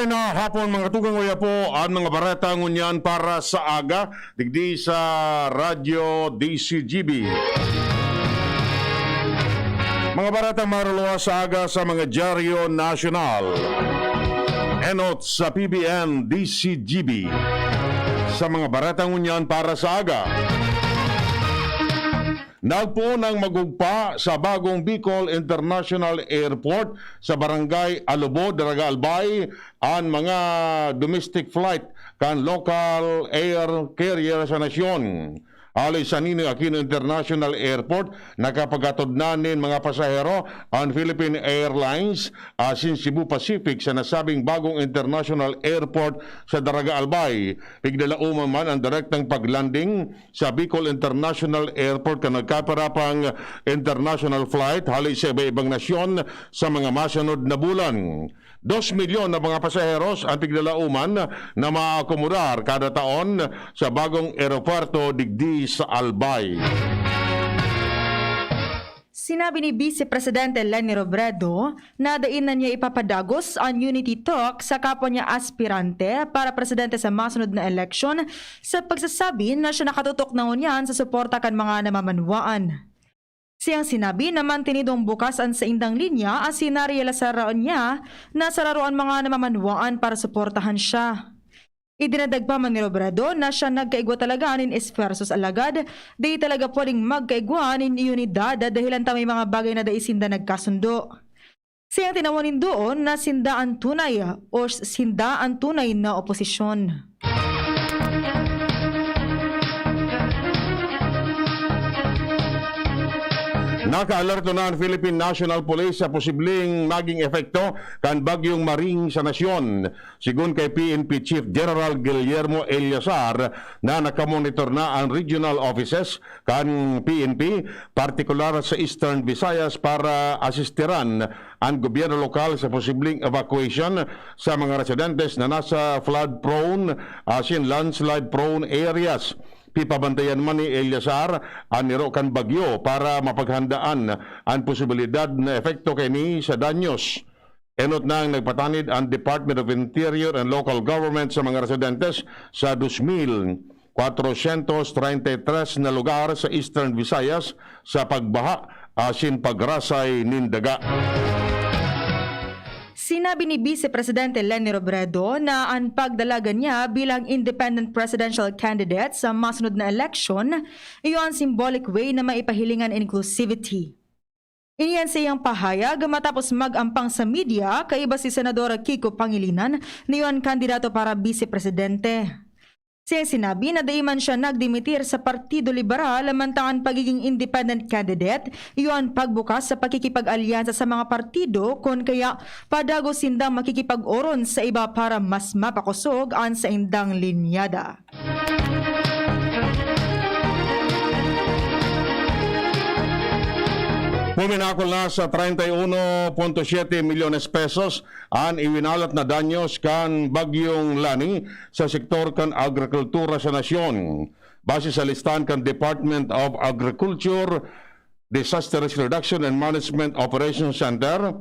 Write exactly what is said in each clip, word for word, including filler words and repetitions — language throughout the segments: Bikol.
Na hapon, mga tugang, oya po an mga bareta ngunyan para sa aga, digdi sa Radyo D C G B. Mga baretang maruluwas sa aga sa mga dyaryo nasyonal. Enot sa P B N D C G B. Sa mga bareta ngunyan para sa aga. Nagpoon ang magugpa sa bagong Bicol International Airport sa Barangay Alobo, Daraga Albay, an mga domestic flight kan local air carrier sa nasyon. Hali sa Ninoy Aquino International Airport, nakapaghatod na nin mga pasahero an Philippine Airlines asin Cebu Pacific sa nasabing bagong international airport sa Daraga Albay. Pigdalaoman man ang direktang paglanding sa Bicol International Airport kan nagkapirapang international flight hali sa iba-ibang nasyon sa mga masunod na bulan. Dos milyon na mga pasaheros ang piglalauman na maakomodar kada taon sa bagong eropuwerto digdi sa Albay. Sinabi ni Vice Presidente Leni Robredo na dai na niya ipapadagos an unity talk sa kapwa niya aspirante para presidente sa masunod na eleksyon, sa pagsasabi na siya nakatutok na ngunyan sa suporta kan mga namamanwaan. Siyang sinabi na mantinidong bukas an saindang linya asin nareyalisar niya na sararo an mga namamanwaan para suportahan siya. Idinagdag pa man ni Robredo na siya nagkaigwa talaga nin esfuerzos, alagad di talaga pwedeng magkaigwa nin unidad dahel ta may mga bagay na dai sinda nagkasundo. Siyang tinawan nin doon na sinda an tunay o sinda an tunay na oposisyon. Nakaalerto na ang Philippine National Police sa posibleng maging epekto kan Bagyong Maring sa nasyon. Sigon kay P N P Chief General Guillermo Eleazar na nakamonitor na ang regional offices kan P N P, partikular sa Eastern Visayas, para asistiran an gobyerno lokal sa posibleng evacuation sa mga residentes na nasa flood-prone asin landslide-prone areas. Pipabantayan man ni Eleazar an niro kan bagyo para mapaghandaan an posibilidad na epekto kaini sa danyos. Enot nang nagpatanid an Department of Interior and Local Government sa mga residentes sa dos mil kwatrosyentos treinta y tres na lugar sa Eastern Visayas sa pagbaha asin pagrasay nin daga. Sinabi ni Vice Presidente Leni Robredo na an pagdalagan niya bilang independent presidential candidate sa masunod na eleksyon, iyo an symbolic way na maipahiling an inclusivity. Ini an saiyang pahayag matapos mag-ampang sa media kaiba si Senador Kiko Pangilinan na iyo an kandidato para bise presidente. Siyang sinabi na dai man siya nagdimitir sa Partido Liberal, mantang an pagiging independent candidate, iyo an pagbukas sa pakikipag-alyansa sa mga partido, kun kaya padagos sindang makikipag-oron sa iba para mas mapakosog an saindang linyada. Puminakol na sa treinta y uno punto siete milyones pesos an iwinalat na danyos kan Bagyong Lani sa sektor kan agrikultura sa nasyon. Base sa listahan kan Department of Agriculture, Disaster Risk Reduction and Management Operations Center,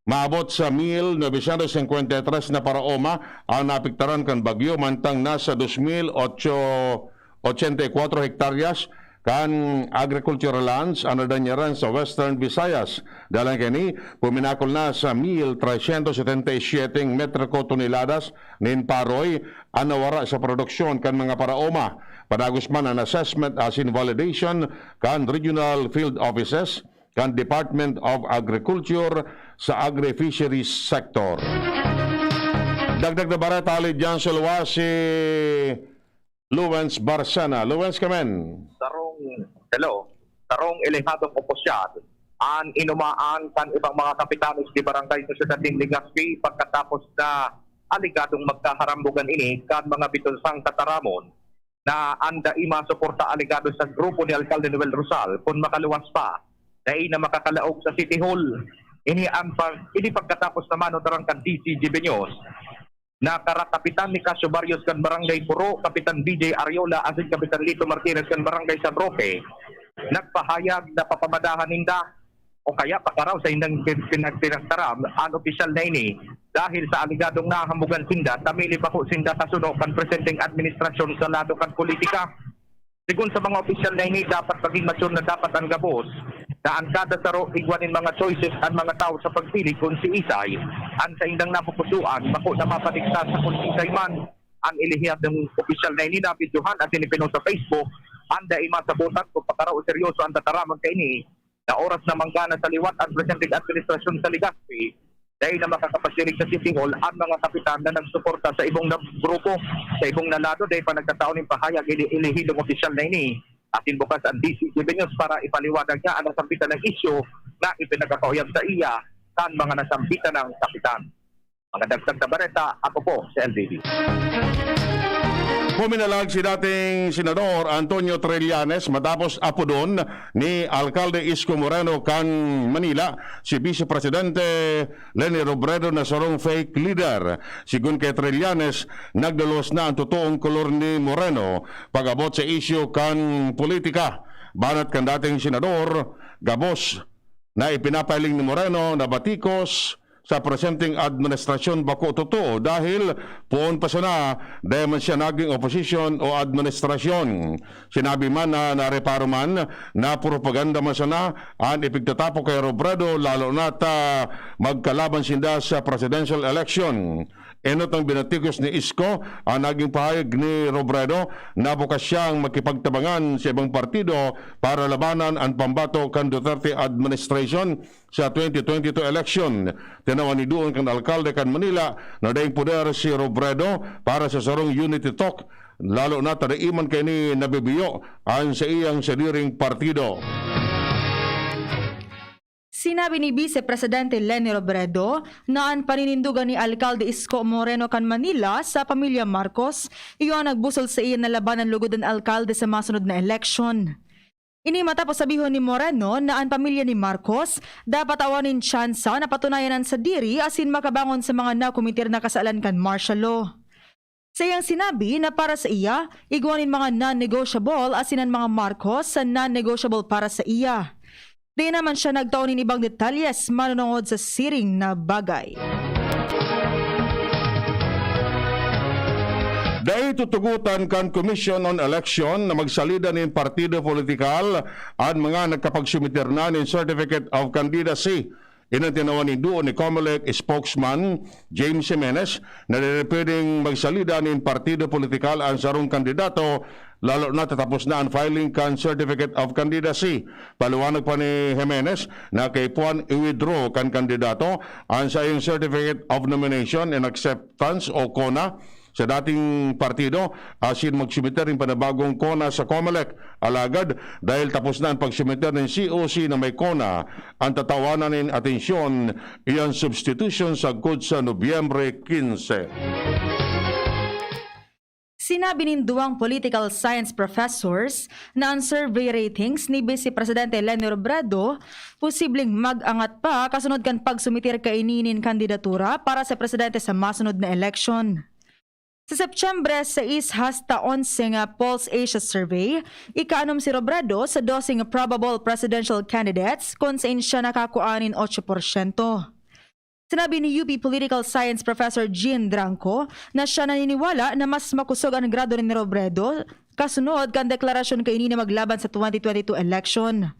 maabot sa mil novecientos cincuenta y tres na paraoma an naapektaran kan bagyo, mantang nasa dos mil ocho, ochenta y cuatro hektaryas kan agricultural lands an nadanyaran sa Western Visayas. Dalan kaini, puminakol na sa mil tresyentos setenta y siyete metriko toneladas nin paroy an nawara sa produksyon kan mga paraoma. Padagos man an assessment asin validation kan regional field offices kan Department of Agriculture sa agri-fisheries sector. Dagdag na bareta hali diyan sa luwas, si Lawrence Barcena. Lawrence, kamen. Sarong, hello. Sarong elehadong opisyal an inumaan kan ibang mga kapitanes de barangay sa siyudad nin Legazpi pagkatapos na aligadong magkaharambugan ini kan mga bitunsang tataramon na an dai masuporta alegado sa grupo ni Alkalde Noel Rosal kun makaluwas pa, dai na makakalaog sa City Hall. Ini ang pag-, ini pagkatapos na manutaran kan D C G B News na karakapitan ni Casio Barrios kan Barangay Puro, Kapitan B J Ariola asin Kapitan Lito Martinez kan Barangay San Roque nagpahayag na papamadahan ninda o kaya pakaraw sa indang pin-, pinag-, pinagtaram an opisyal na ini dahil sa alegadong nahahambugan sinda ta milipako sinda sa suno kan presenteng administrasyon sa lado kan politika. Sigon sa mga opisyal na ini, dapat magin mature na dapat an gabos, na an kada saro igwa nin mga choices an mga tawo sa pagpili kun siisay an saindang napupusuan, bako na mapadikta sa kun siisay man. An elehiyadong opisyal na ini nabidyohan asin ipinong sa Facebook an dai masabotan kun pakaraot seryoso an tataramon kaini, na oras na manggana sa liwat an presenteng administrasyon sa Legazpi, dai na makakapasiring sa City Hall an mga kapitan na nagsuporta sa ibong na grupo. Sa ibong na lado, dai pa nagtatao nin pahayag an elehidong opisyal na ini. Asin bukas an D C G B News para ipaliwanag niya an nasambitan na isyu na ipinagkakauyab saiya kan mga nasambitan na kapitan. Mga dagdag na bareta, ako po si L D D. Puminalag si dating Senador Antonio Trillanes matapos apodon ni Alkalde Isko Moreno kan Manila si Vice Presidente Leni Robredo na sarong fake leader. Sigon kay Trillanes, nagdalos na an totoong kolor ni Moreno pag-abot sa isyu kan politika. Banat kan dating senador, gabos na ipinapahiling ni Moreno na batikos sa presenteng administrasyon bako totoo dahil poon pa sana dai man siya naging oposisyon o administrasyon. Sinabi man na nareparo man na propaganda man sana an ipigtatapok kay Robredo, lalo na ta magkalaban sinda sa presidential election. Enot ang binatikos ni Isko, ang naging pahayag ni Robredo na bukas siyang makipagtabangan sa ibang partido para labanan an pambato kan Duterte administration sa twenty twenty-two election. Tinawan ni duon kan alkalde kan Manila na daing poder si Robredo para sa sarong unity talk, lalo na ta dai man kaini nabibiyo an sa iyang sadiring partido. Sinabi ni Vice Presidente Leni Robredo na an paninindogan ni Alkalde Isko Moreno kan Manila sa pamilya Marcos iyo an nagbusol saiya na labanan lugod an alkalde sa masunod na eleksyon. Ini matapos sabihon ni Moreno na an pamilya ni Marcos dapat tawan nin tsansa na patunayan an sadiri asin makabangon sa mga nakometer na kasalan kan martial law. Saiyang sinabi na para sa iya, igwa nin mga non-negotiable asin an mga Marcos sa non-negotiable para sa iya. Dai naman siya nagtao nin ibang detalyes manunungod sa siring na bagay. Dai tutugotan kan Commission on Election na magsalida nin partido politikal an mga nagkapagsumiter na nin Certificate of Candidacy. Ini an tinawan nin duo ni Comelec spokesman James Jimenez na dai pwedeng magsalida nin partido politikal an sarong kandidato, lalo na ta tapos na an filing kan Certificate of Candidacy. Paliwanag pa ni Jimenez na kaipuhan i-withdraw kan kandidato an saiyang Certificate of Nomination and Acceptance o CONA sa dating partido asin magsumiter nin panibagong CONA sa Comelec. Alagad, dahil tapos na an pagsumiter nin C O C na may CONA, an tatawanan nin atensyon iyan substitution sagkod sa Nobyembre quince. Sinabi nin duwang political science professors na an survey ratings ni Vice Presidente Leni Robredo posibleng mag-angat pa kasunod kan pagsumiter kaini nin kandidatura para sa presidente sa masunod na eleksyon. Sa Setyembre sais hasta onse nga Pulse Asia Survey, ikaanom si Robredo sa doseng probable presidential candidates kun sain siya nakakua nin otso porsyento. Sinabi ni U P political science professor Jean Dranco na siya naniniwala na mas makosog an grado ni Robredo kasunod kan deklarasyon kaini na maglaban sa twenty twenty-two election.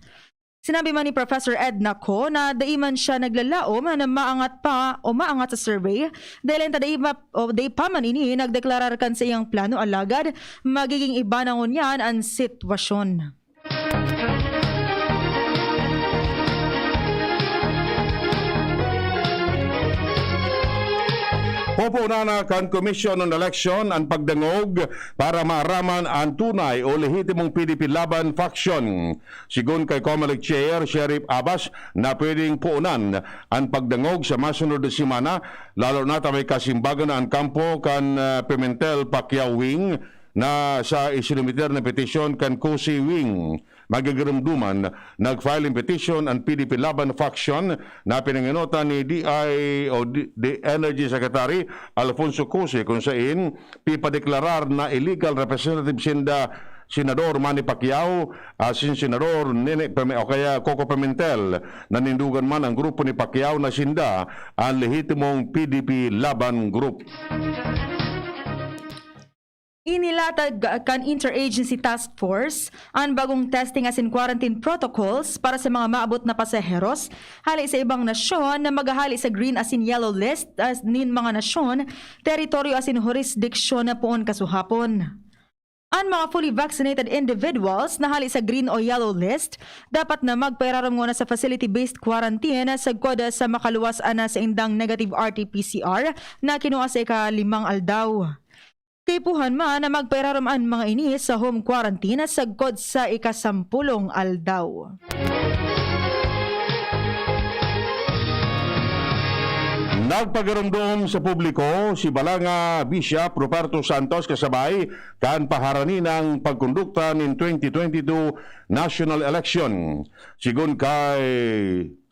Sinabi man ni Professor Edna Co na dai man siya naglalaom na maangat pa o maangat sa survey dahil ta dai, ma, o dai pa man ini nagdeklarar kan saiyang plano, alagad magiging iba na ngunyan an sitwasyon. Pupunan na kan Commission on Election an pagdangog para maaraman an tunay o lehitimong P D P Laban faction. Sigon kay Comelec Chair Sheriff Abbas na pwedeng puunan an pagdangog sa masunod na semana, lalo na ta may kasimbagan na an kampo kan, ah, Pimentel Pacquiao Wing na sa isinumiter na petisyon kan COSI Wing. Magigirumduman, nag-file nin petisyon an P D P Laban faction na pinangenotan ni D I o D-, the Energy Secretary Alfonso Cose, kung sain pipadeklarar na illegal representative sinda Senador Manny Pacquiao asin Senador Nene Pime-, o kaya Coco Pimentel. Nanindogan man ang grupo ni Pacquiao na sinda an lehitimong P D P Laban Group. Inilatag kan Interagency Task Force an bagong testing asin quarantine protocols para sa mga maabot na pasaheros hale sa ibang nasyon na maghahale sa green asin yellow list as nin mga nasyon, teritoryo asin hurisdiksyon na poon kasuhapon. An mga fully vaccinated individuals na hale sa green o yellow list dapat na magpairarom ngona sa facility-based quarantine sagkod sa makaluwas na saindang negative R T P C R na kinua sa ikalimang aldaw. Kaipuhan man na magpairarom an mga ini sa home quarantine sagkod sa ikasampulong aldaw. Nagpagaromdom sa publiko si Balanga Bishop Ruperto Santos kasabay kan paharani ng pagkondukta nin twenty twenty-two national election. Sigon kay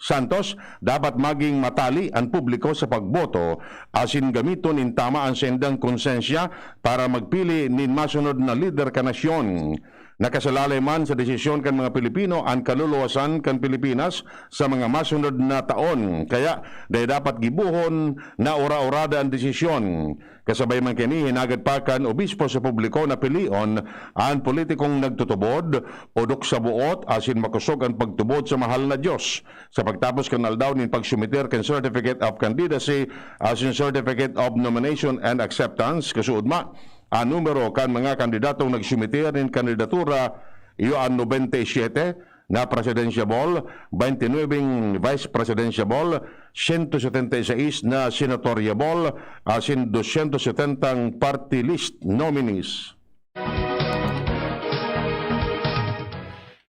Santos, dapat maging matali an publiko sa pagboto asin gamiton nin tama an saindang konsensya para magpili nin masunod na lider kan nasyon. Nakasalalay man sa desisyon kan mga Pilipino an kaluluwasan kan Pilipinas sa mga masunod na taon, kaya dai dapat gibohon na ura-urada an desisyon. Kasabay man kaini, hinagad pa kan obispo sa publiko na pilion an politikong nagtutubod, odok sa boot, asin makosog an pagtubod sa mahal na Dios. Sa pagtapos kan aldaw nin pagsumiter kan Certificate of Candidacy asin Certificate of Nomination and Acceptance, kasuodma, an numero kan mga kandidatong nagsumiter nin kandidatura iyo an nobenta y siyete na presidensiabol, baynte nuebeng vice presidensiabol, sento setenta y seis na senatoriabol, asin dosyentos setentang party list nominees.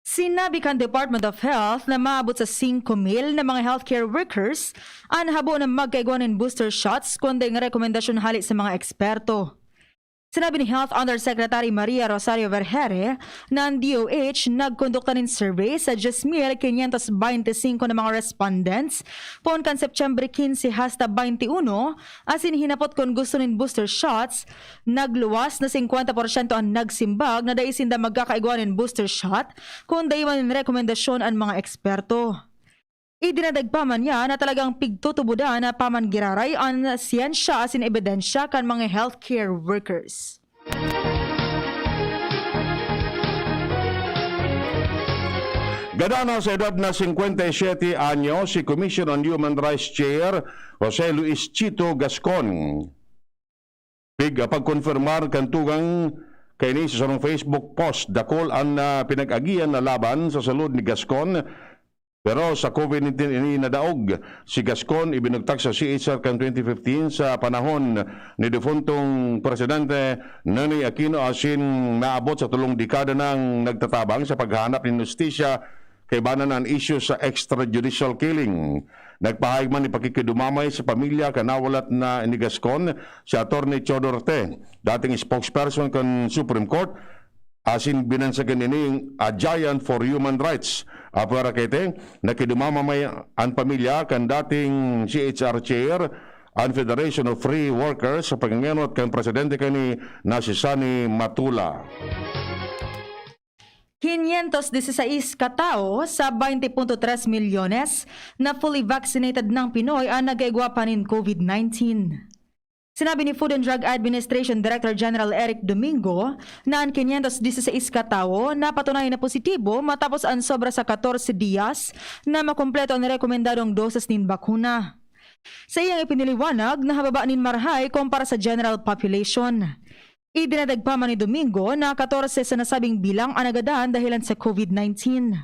Sinabi kan Department of Health na maabot sa singko mil na mga healthcare workers an habo na magkaigwa nin booster shots, kun daing rekomendasyon hale sa mga eksperto. Sinabi ni Health Undersecretary Maria Rosario Vergeire na an D O H nagkondukta nin survey sa dyes mil quinientos baynte singko na mga respondents poon kan Setyembre quince hasta baynte uno, asin hinapot kun gusto nin booster shots. Nagluwas na singkwenta porsyento an nagsimbag na dai sinda magkakaigwa nin booster shot kun dai man nin rekomendasyon an mga eksperto. Idinadagpa man niya na talagang pigtutubodan pa man giraray an siyensya asin ebidensya kan mga healthcare workers. Gadan na sa edad na singkwenta y siyete anyos si Commission on Human Rights Chair Jose Luis Chito Gascon. Pig-, pagkonfirmar kan tugang kaini sa sarong Facebook post, dakul an, ah, pinag-agihan na laban sa salud ni Gascon, pero sa COVID nineteen ini nadaog. Si Gascon ibinugtak sa C H R kan twenty fifteen sa panahon ni defuntong Presidente Ninoy Aquino asin naabot sa tolong dekada nang nagtatabang sa paghahanap nin hustisya kaiba na an isyu sa extrajudicial killing. Nagpahayag man nin pakikidumamay sa pamilya kan nawalat na ni Gascon si Attorney Cho Duarte, dating spokesperson kan Supreme Court, asin binansagan ining a giant for human rights. Apwera kaini, nakidumamay an pamilya kan dating C H R chair, an Federation of Free Workers, sa pagngenot kan presidente kaini na si Sonny Matula. Quinientos dieciséis ka tawo sa baynte punto tres milyones na fully vaccinated nang Pinoy an nag-igwa pa nin COVID nineteen. Sinabi ni Food and Drug Administration Director General Eric Domingo na an quinientos dieciséis ka tawo napatunay na positibo matapos an sobra sa katorse diyas na makumpleto an rekomendadong doses nin bakuna. Sa iyang ipinaliwanag, nahababa nin marahay kumpara sa general population. Idinadagpa man ni Domingo na katorse sa nasabing bilang an nagadan dahelan sa COVID nineteen.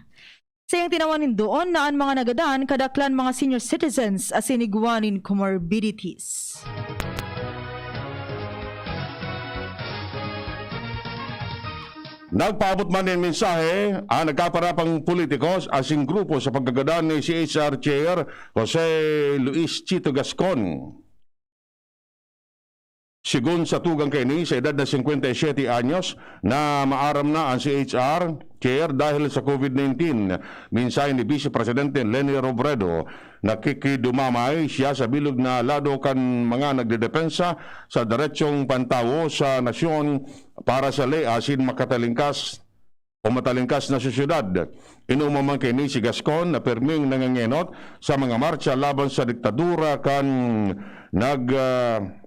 Sa iyang tinawan nin doon na an mga nagadan kadaklan mga senior citizens asin igwa nin comorbidities. Nagpaabot man nin mensahe an nagkaparapang politiko asin grupo sa pagkagadan ni C H R Chair Jose Luis Chito Gascon. Sigon sa tugang kaini, sa edad na singkwenta y siyete anyos, na maaram na ang C H R chair dahil sa COVID nineteen. Mensahe ni Vice Presidente Leni Robredo, nakikidumamay siya sa bilog na lado kan mga nagdedepensa sa deretsong pantawo sa nasyon para sa ley asin makatalingkas o matalingkas na sosyedad. Inuman man kaini si Gascon na pirming nangangenot sa mga martsa laban sa diktadura kan nag, ah,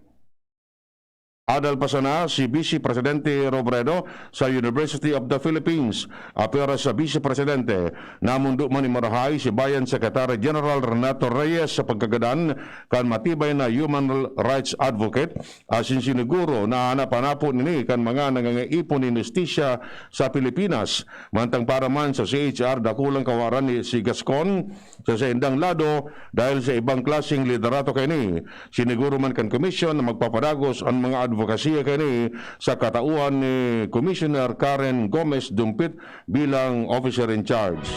adal pa sana si Vice Presidente Robredo sa University of the Philippines. Apwera sa Vice Presidente, namundo man ni marahay si Bayan Secretary General Renato Reyes sa pagkagadan kan matibay na human rights advocate, asin siniguro na hanap-hanapon ini kan mga nangangaipon nin hustisya sa Pilipinas. Mantang para man sa C H R, dakulang kawaran ni si Gascon sa saindang lado dahil sa ibang klaseng liderato kaini. Siniguro man kan komisyon na magpapadagos an mga advokasya kaini sa katauhan ni Commissioner Karen Gomez Dumpit bilang officer in charge.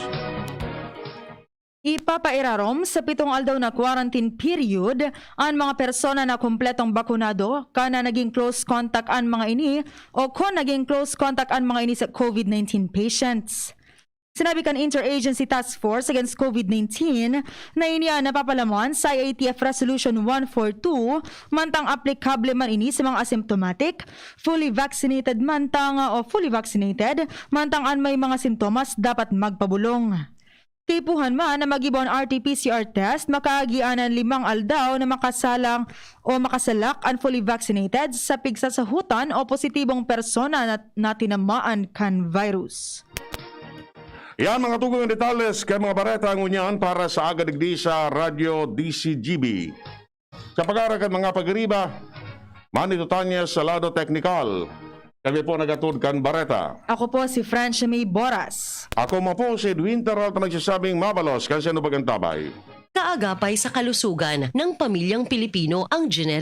Ipapairarom sa pitong aldaw na quarantine period an mga persona na kumpletong bakunado, kan na naging close contact an mga ini o kon naging close contact an mga ini sa COVID nineteen patients. Sinabi kan Interagency Task Force Against COVID nineteen na ini an napapalaman sa I A T F Resolution one four two, mantang aplikable man ini sa mga asymptomatic, fully vaccinated mantang o fully vaccinated, mantang an may mga sintomas dapat magpabulong. Tipuhan man na mag-iba an R T P C R test makaagi an limang aldaw na makasalang o makasalak an fully vaccinated sa pigsasahutan o positibong persona na, na tinamaan kan virus. Yan mga tugang detalles kan mga bareta ngunyan para sa aga digdi sa Radyo D C G B. Sa pag-aarag kan mga pagiriba, Manny Tutanya sa lado teknikal. Kami po nagatod kan bareta. Ako po si Francia May Boras. Ako mo po si Edwin Peralta nagsasabing mabalos kan sinubagang tabay. Kaagapay sa kalusugan ng pamilyang Pilipino ang generic